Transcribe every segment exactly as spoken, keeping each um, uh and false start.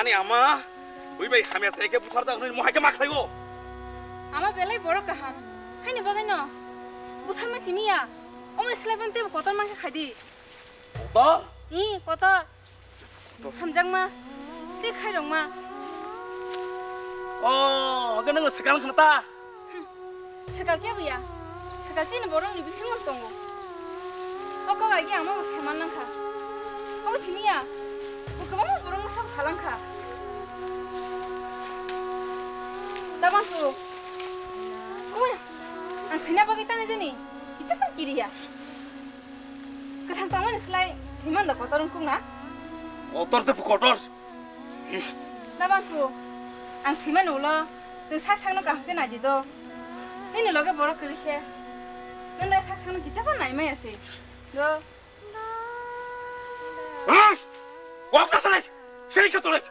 Ni ama, bui bai hamya se ke bukhar da hwnwi mohai ke ma khlaigo. Ama belai borok kaham. Haini bagwi no. Butharma simi ya. Omoni slai ban tebo kotor man khe khai di. Kotor? Ni kotor. Hamjakma. Tei khairokma. Oh, oke nang sekal khna ta. Swkal khe buya, swkal chini borokni bisingo tongo. O kok agi ang mabo saiman nangkha. Abo simi ya, bo kwbangma borokno sabo salangkha. Dabansu, kuya, ang thwina bagwi tani jani, kicha kiriya. Kwthang tongmani slai, thwiman da kotor wngkuk na? Kotor tei kotor. Dabansu, ang thwimani ulo, nwng sak sakno kaham khe naidi do. Nini loge borok kwrwi khe, nwng da sak sakno kichaba nai maya se. Do. Wak ta salai, sini khe tolai.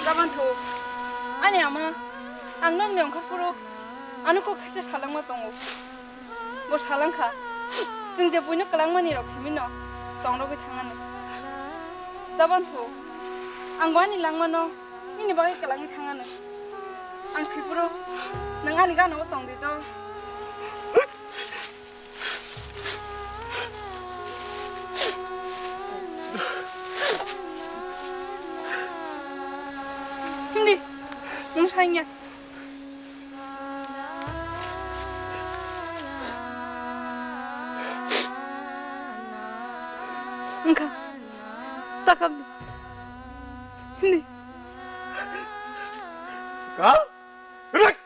Dabantu, ani ama, ang nokni ongkha phuru, ano kok thaisa salangma tongo. Bo salangkha, chwng je buino kwlangmani rok simino, tongrogwi thangano. Dabantu, ang bo ani langmano, nini bagwi kwlangwi thangano. Ang thwi phuru, nwng ani gana o tongdi do. Hindi, nwng saingya. Wngkha, takham. Hindi. Ka? Rek!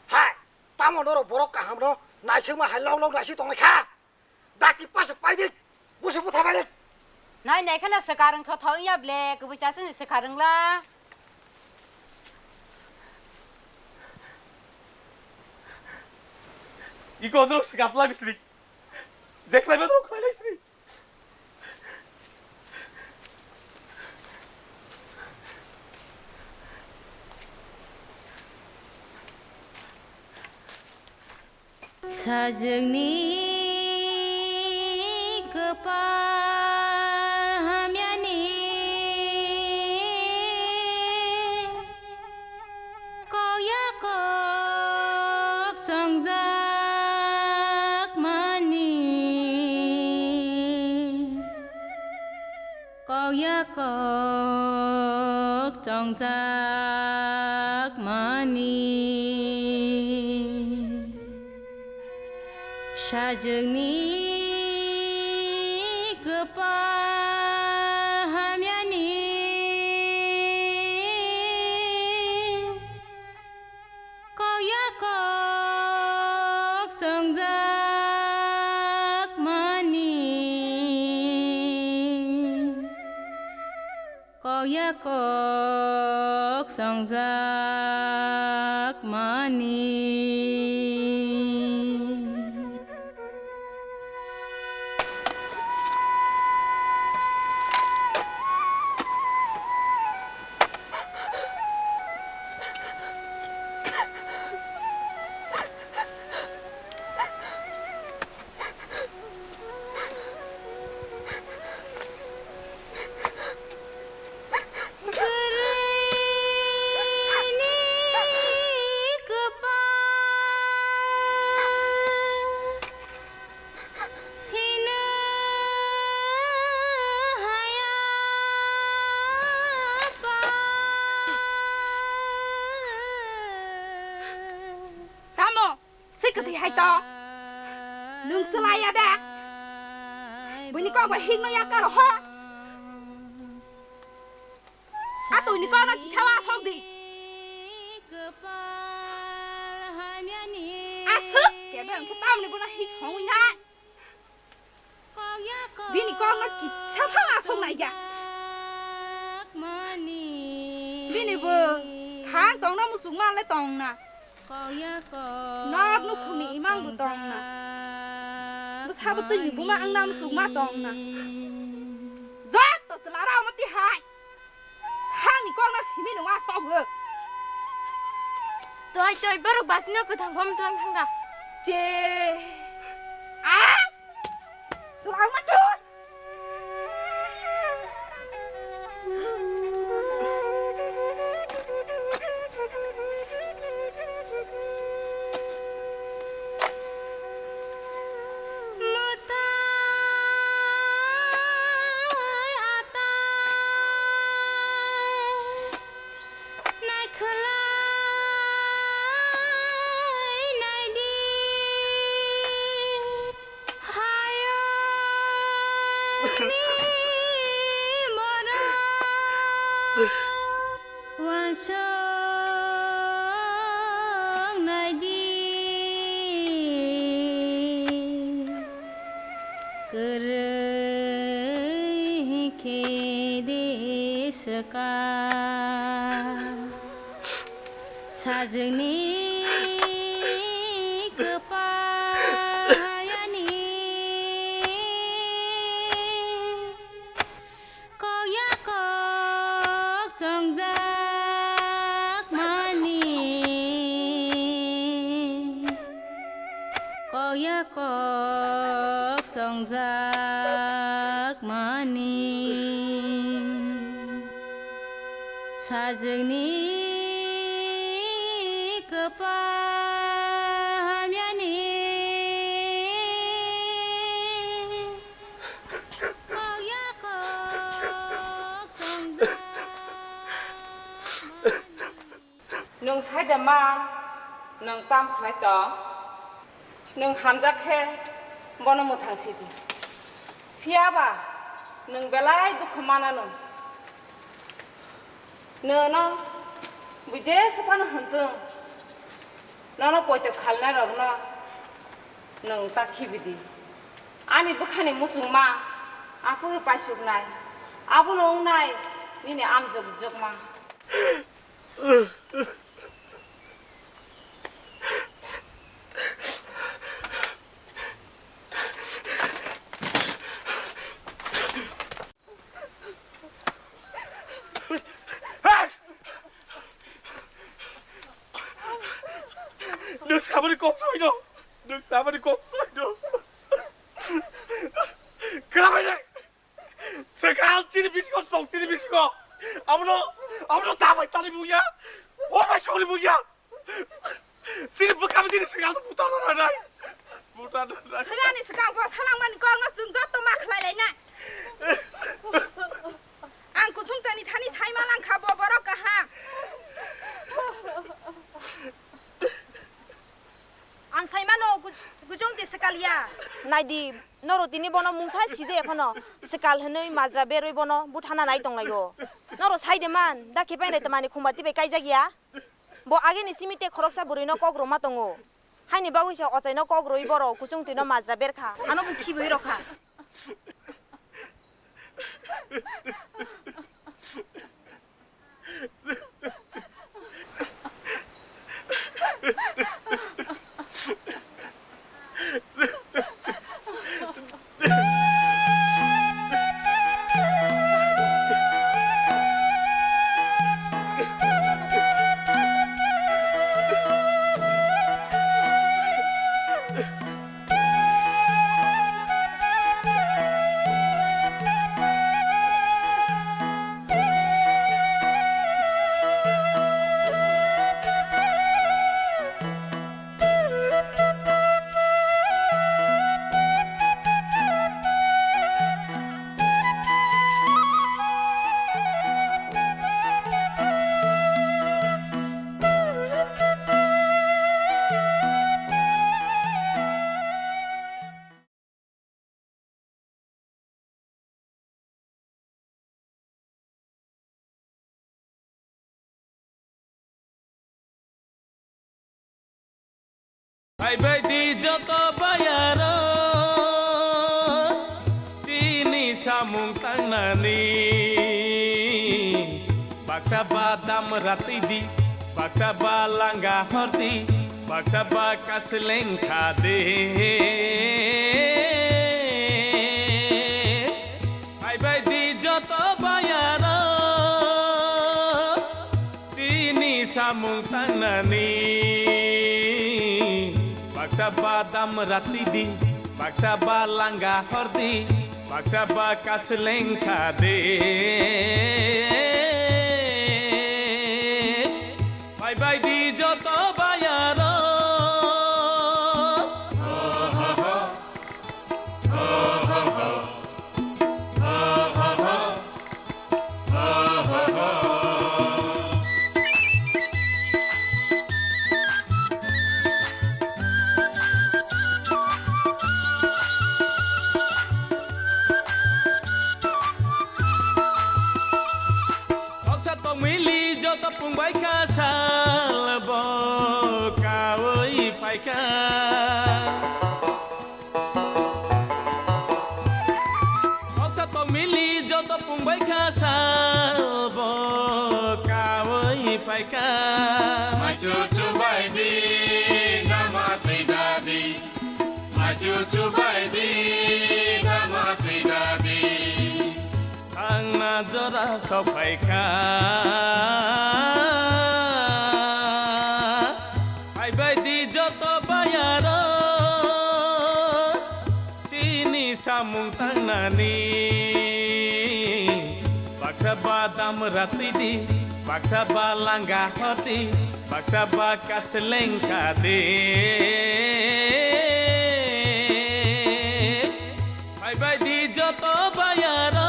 Hai, tamo norok borok kahamno naisingma hai lok lok naising tonglai kha? Dakti pasa paidi, busu butha balik. Nai nai khana swkar wngtho tho wngya ble, kubui chasani swkar wngla. Iko norok swkar pla bisri. Jeklai ba norok khlai lai sri. Sajwkni kwpal hamyani kok ya kok chongjak mani. Kok ya kok chongjak mani. Sajwkni kwpal hamyani kok ya kok chongjak mani. Kok ya kok chongjak mani. Kwrwini kwpal hino haya pa. Tamo? Swi kwthwi hai to. Nwng chwlai ya da? Buini kok bai hikno ya karo ho. Atwini kokno kisa wa sok di. Aswk kebe wngkhe tamni bono hik songwi nai. Bini kokno kisa phang aswk nai ya. Bini bo thang tongna muchungma le tongna. Nok nukhungni imang bo tongna. Bwsabo twini buma wngna muchungma tongna. Joto chwla rok omo tihai. Sangni kokno simi nung aswk. Toi toi borok basino kwthang pham twlang thangkha. Che. Ah! Chwla wngma twi. Mwtai atai naikhwlai naidi hayani borok. Uansuk naidi, kwrwi khe de swkang. Sajwkni kwpal hayani kok ya kok chongjak mani. Kok ya kok chongjak mani. Sajwkni kwpal hamyani. Kok ya kok chongjak mani. Nwng sai de ma, nwng tam khlai tong? Nwng hamjak khe bono mwthang si di. Phiya ba nwng belai dukhu mananw. Nwng no bui jesa phano hwn thung, nono poito khalnai rokno nwng ta khibi di. Ani bwkhani muchungma aphuru paisuknai, abono wngnai nini amjwk jwkma. Nwng saboni kok soi no. Nwng samani kok soi do. Kwlabai de. Swkang chini bisingo sok chini bisingo. Abono, abono tamai tani buya. O bai sori buya. Chini bwkha chini swkang buta na nai. Buta na nai. Thani swkang bo salangmani kokno chwng jotto ma khlai lainai. Ang kusung tani thani saima langkha bo borok kaham. Ang saimano gu-, gujung di swkal ya. Naidi, noro tini bono mungsa sije phano swkal hwnwi majra berwi bono buthana nai tonglaio. Noro saide man, da khe painai tamani khumbar tibai kaijak ya. Bo ageni simi te khoroksa bwrwino kok rwma tongo. Haini bagwi se ochaino kok rwwi borok kuchung twino majra berkha. Ano bo khibiwi rokha. Phaibai di joto bayaro, chini samung tangnani. Baksa ba dam ratwi di, baksa ba langa hor di, baksa ba kasleng kha de. Phaibai di joto bayaro, chini samung tangnani. Baksa ba dam ratwi di, baksa ba langa hor di, baksa ba kasleng kha de. Phaibai di joto bayaro. Noksa tongmili joto pungbai kha sal bo kaui phaikha. Noksa tongmili joto pungbai kha sal bo kaui phaikha. Machu chubai di, dama twi dadi. Machu chubai di, dama twi dadi. Thangna jora sophaikha. Phaibai di joto bayaro, chini samung tangnani. Baksa ba dam ratwi di, baksa ba langa hor di, baksa ba kasleng kha de. Phaibai di joto bayaro.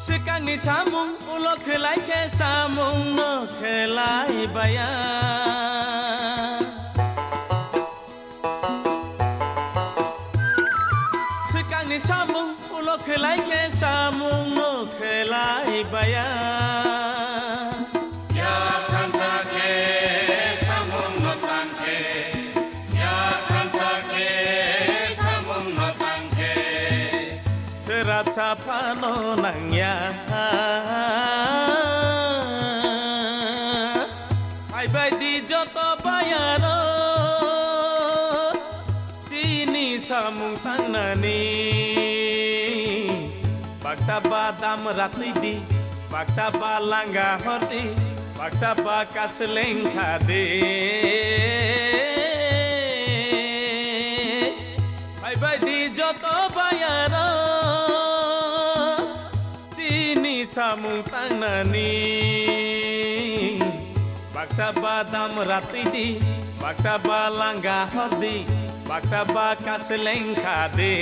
Swkangni samung ulo khlai khe samung no khlai baya. Swkangni samung ulo khlai khe samung no khlai baya. Yak thansa khe samung no tang khe, yak thansa khe samung no tang khe. Srapsa phano nangya. Phaibai di joto bayaro, chini samung tangnani. Baksa ba dam ratwi di, baksa ba langa hordi, baksa ba kasleng khadi. Phaibai di joto bayaro, chini samung tangnani. Baksa ba dam ratwi di, baksa ba langa hordi, baksa ba kasleng khadi.